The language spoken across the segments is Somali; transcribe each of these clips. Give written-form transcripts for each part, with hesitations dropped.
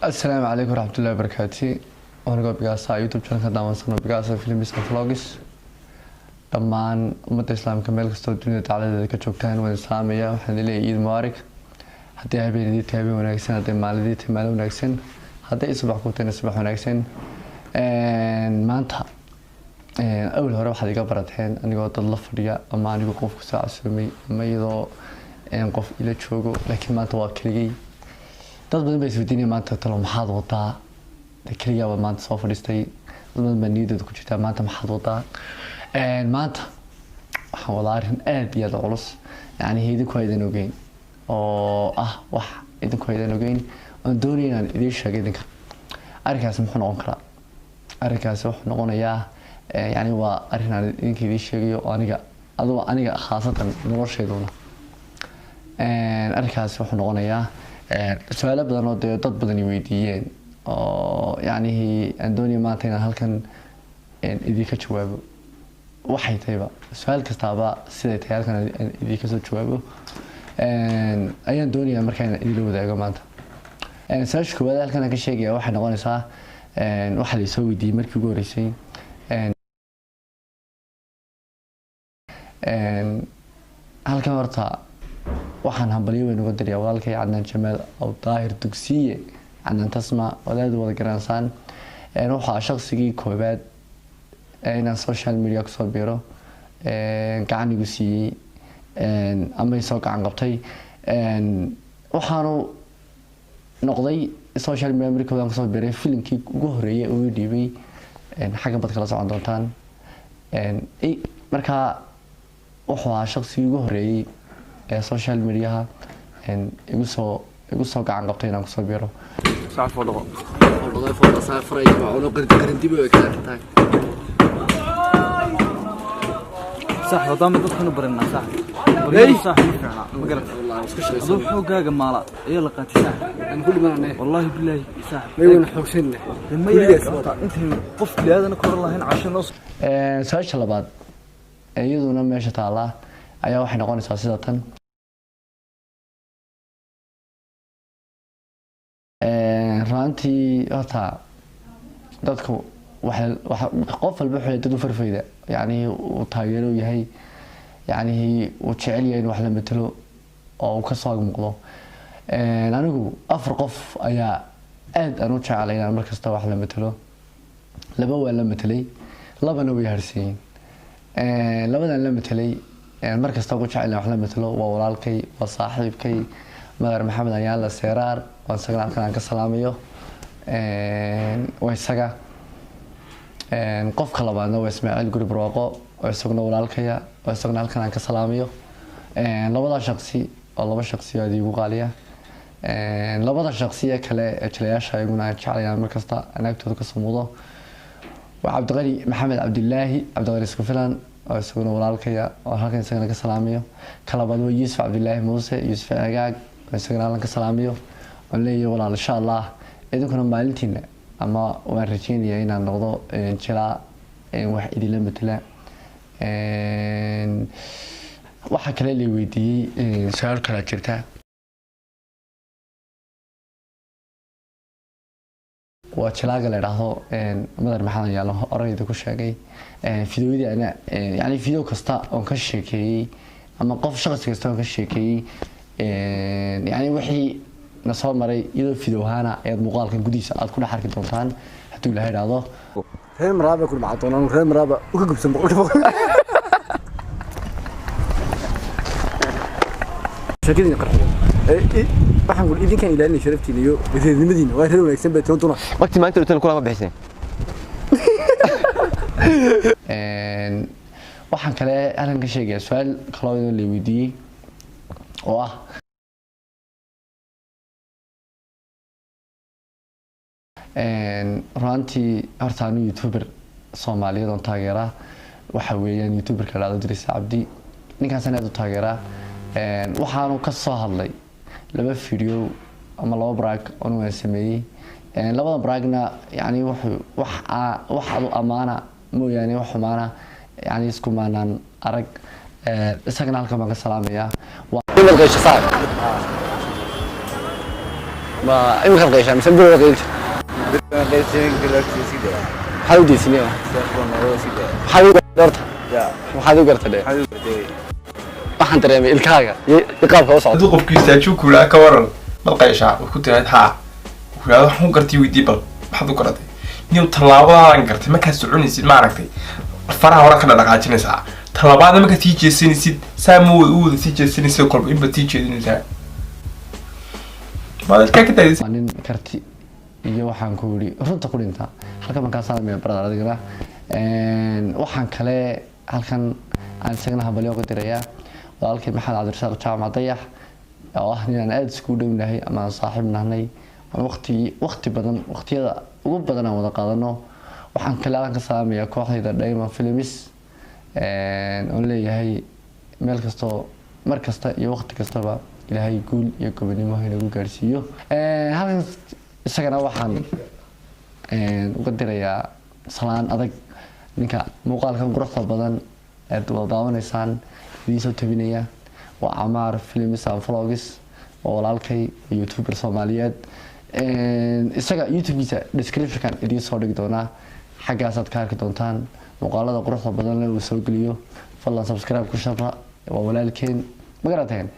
Asalaamu calaykum waraxmatullahi wabarakaati. Anigoo Bigaasa, YouTube channelka daawansano Bigaasa Films and Vlogs. Dhammaan ummadda islaamka meel kastoo dunida dacaladeeda ka joogtaan waan islaamaya. Waxaan leeyahay ciid mubaarak. Haddii habeenidii tahay, habeen wanaagsan. Hadday maalinidii tahay, maalin wanaagsan. Hadday subax ku tahayna, subax wanaagsan. Maanta awal hore waxaad iga barateen anigoo dad la fadhiya ama anigoo qof kusoo casuumay ama iyadoo qof ila joogo, laakiin maanta waa keligay. Dad badan baa isweydiinaya maanta, talo maxaad wadaa? Keligaa baad maanta soo fadhiistay. Dad badan baa niyadooda ku jirtaa, maanta maxaad wadaa? Maanta waxaan wadaa arrin aad iyo aad u culus, yacni idinku aydan ogeyn, oo ah wax idinku aydan ogeyn oon doonaya inaan idiin sheego idinka. Arrinkaasi muxuu noqon karaa? Arrinkaasi wuxuu noqonayaa, yacni waa arrin aan idinka idiin sheegayo oo aniga adugo aniga khaasatan noloshayduna. Arrinkaasi wuxuu noqonayaa su-aalo badan oo dee dad badan i weydiiyeen oo yacnihii aan doonaya maanta inaan halkan idinka jawaabo. Waxay tahayba su-aal kastaaba siday tahay halkan aan idinka soo jawaabo ayaan doonayaa markaa inaan idinla wadaago maanta. Su-aasha koowaad halkan aan ka sheegaya waxay noqonaysaa, waxaa la isoo weydiiyey markii ugu horreysay halkan. Horta waxaan hambalyo weyn uga dirayaa walaalkay Cadnaan Jamaal aw Daahir Dugsiye, Cadnaan Tasma, ood aad u wada garanaysaan. Waxaa shaqsigii koowaad inaan social media kusoo biiro gacan igu siiyey ama isoo gacan qabtay. Waxaanu noqday social media markii koowaad aan kusoo biiray filimkii ugu horreeyay uu ii dhiibay. Xaggan baad kala socon doontaan. Markaa wuxuu ahaa shaqsigii ugu horreeyey ee social mediaha igu soo gacan qabtay inaan kusoo biiro. Sax fodhoqo. Tahay. Sax wadaama dadkanu barinaa, sax baryadu, sax ma fiicna, ma garata? Aduu xoogaaga maala ayaa la qaatay, sax. Aan ku dhimanane. Wallaahi bilaahi, sax. May wayna xoogsanne. Maya, horta intaynu qof biniaadana koran lahayn casho noo Su-aasha labaad ee iyaduna meesha taala ayaa waxay noqonaysaa sida tan. Runtii horta dadku waxay qof walba wuxuu dad u farfayda, yacni uu taageero yahay, yacni uu jecel yahay in wax la matalo oo uu kasoo ag muuqdo. Anigu afar qof ayaa aad aan u jecelay inaan markasta wax la matalo. Laba waa la matelay, labana way harsiiyeen. Labadan la matelay mar kasta ugu jecel inaan wax la matalo waa walaalkay, waa saaxiibkay Madar Maxamed Ayaala Seeraar, waan isagana halkan aan ka salaamayo. Waa isaga. Qofka labaadna waa Ismaaciil Guri Barwaaqo oo isaguna walaalkaya oo isaguna halkan aan ka salaamayo. Labada shaqsi oo laba shaqsi oo aad iigu qaaliya. Labada shaqsi ee kale ee jilayaasha iyaguna aan jeclay inaan mar kasta aan agtooda kasoo muuqdo waa Cabdiqani Maxamed Cabdilaahi, Cabdiqani Isku Filan, oo isaguna walaalkaya oo halkan isagana ka salaamayo. Ka labaad waa Yuusuf Cabdilaahi Muuse, Yuusuf Cegaag, oo isagana halkan ka salaamayo oon leeyahay walaal, insha Allah idinkuna maalintiina ama waan rajeynayaa inaan noqdo jilaa wax idinla matala. Waxaa kale la weydiiyey, su-aal kalaa jirta, waa jilaaga la idhaahdo Madar Maxamed Yaalo. Horeyda ku sheegay fideoyadii ana, yani video kasta oon ka sheekeeyey ama qof shaqsi kasta oon ka sheekeeyey, yani wixii na soo maray iyadoo video ahaana ayaad muuqaalkan gudihiisa aad ku dhex arki doontaan hadduu Ilahay idhaahdo. Reer Maraaba ku dhamaca doonaan, reer Maraaba uga gubsan 100%. Sheekadiina qarxiyo. Waxaan ku idinkan ilaalinay sharaftiina iyo reernimadiina, waa reer wanaagsan bay toon tuna. Waqti maanta dhawtan kulama bixisay. Waxaan kale halkan ka sheegaya su-aal kaloo iyadoo la weydiiyey oo ah runtii horta anu youtuber Soomaaliyeed oon taageeraa waxa weeyaan youtuberka la dhahdo Idris Cabdi. Ninkaasaan aad u taageeraa. Waxaanu ka soo hadlay laba video ama laba prank oon waan sameeyey. Labada prankna yani wuxuu wax wax adu amaana mooyaane wax xumaana yani isku maanaan arag. Isagana halkan baan ka salaamayaa. Inaad qeysho, saaxib. Ma imikaad qayshaa mise bilowda qaylta? Maxaad u deysinay? Maxaad u gartay horta? Maxaad u gartay dhe? Waxaan dareemay ilkaaga iyo qaabka u socda. Hadduu qofku istaajiyo ku yidhaha, "Ka waran, mad qayshaa?" oo ku tiraahd, "Haa," ku yidhahdo, "Waxaan ku gartay weydii bal maxaad u garatay?" Niyow, tallaabadaan gartay markaad soconaysid, maaragtay, faraha hore ka dhaqaajinaysaa, tallaabada markaad sii jeesanaysid saa ma wada u wada sii jeesanaysid, kolba inbaad sii jeedinaysaa, maad ilkaa ka daadisay. Waa nin karti iyo waxaan ku yidhi runta ku dhintaa. Halkan baan kaa salaamaya, brother. Adigana waxaan kale halkan aan isagana hambalyo uga dirayaa walaalkay Maxamed Cabdirasaaq Jaamac Dayax, oo ah nin aan aada iskugu dhownahay ama aan saaxiib nahnay, aan waqtigii waqti badan, waqtiyada ugu badan aan wada qaadano. Waxaan kale halkan ka salaamayaa kooxdayda Diamond Films, oon leeyahay meel kastoo, mar kasta iyo waqti kastaba Ilaahay guul iyo gobonimo inagu gaarsiiyo. Halkan isagana waxaan uga dirayaa salaan adag ninka muuqaalkan quruxda badan aad wada daawanaysaan idiin soo tabinaya, waa Camaar Films and Vlogs, oo walaalkay, youtuber Soomaaliyeed. Isaga YouTubekiisa descriptionkan idiin soo dhigi doonaa, xaggaasaad ka arki doontaan muuqaalada quruxda badan leh uu soo geliyo. Fadlan subscribe ku shara, waa walaalkeen, ma garateen?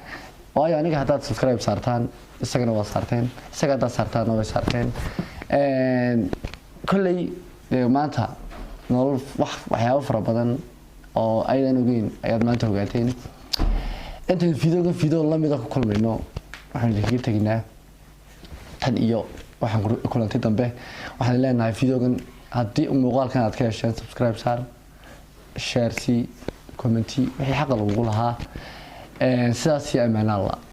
Waayo aniga haddaad subscribe saartaan, isagana waa saarteen, isaga haddaad saartaanna way saarteen. Kolley dee maanta nolol wax waxyaabo fara badan oo aydan ogeyn ayaad maanta ogaateen. Intaan videoga video lamida ku kulmayno, waxaan idinkaga teginaa tan iyo waxaan kulantay dambe. Waxaan leenahay, videogan haddii muuqaalkan aad ka hesheen, subscribe saar, share, si comment, wixii xaqa lagugu lahaa. Sidaas iyo ammaanaan la.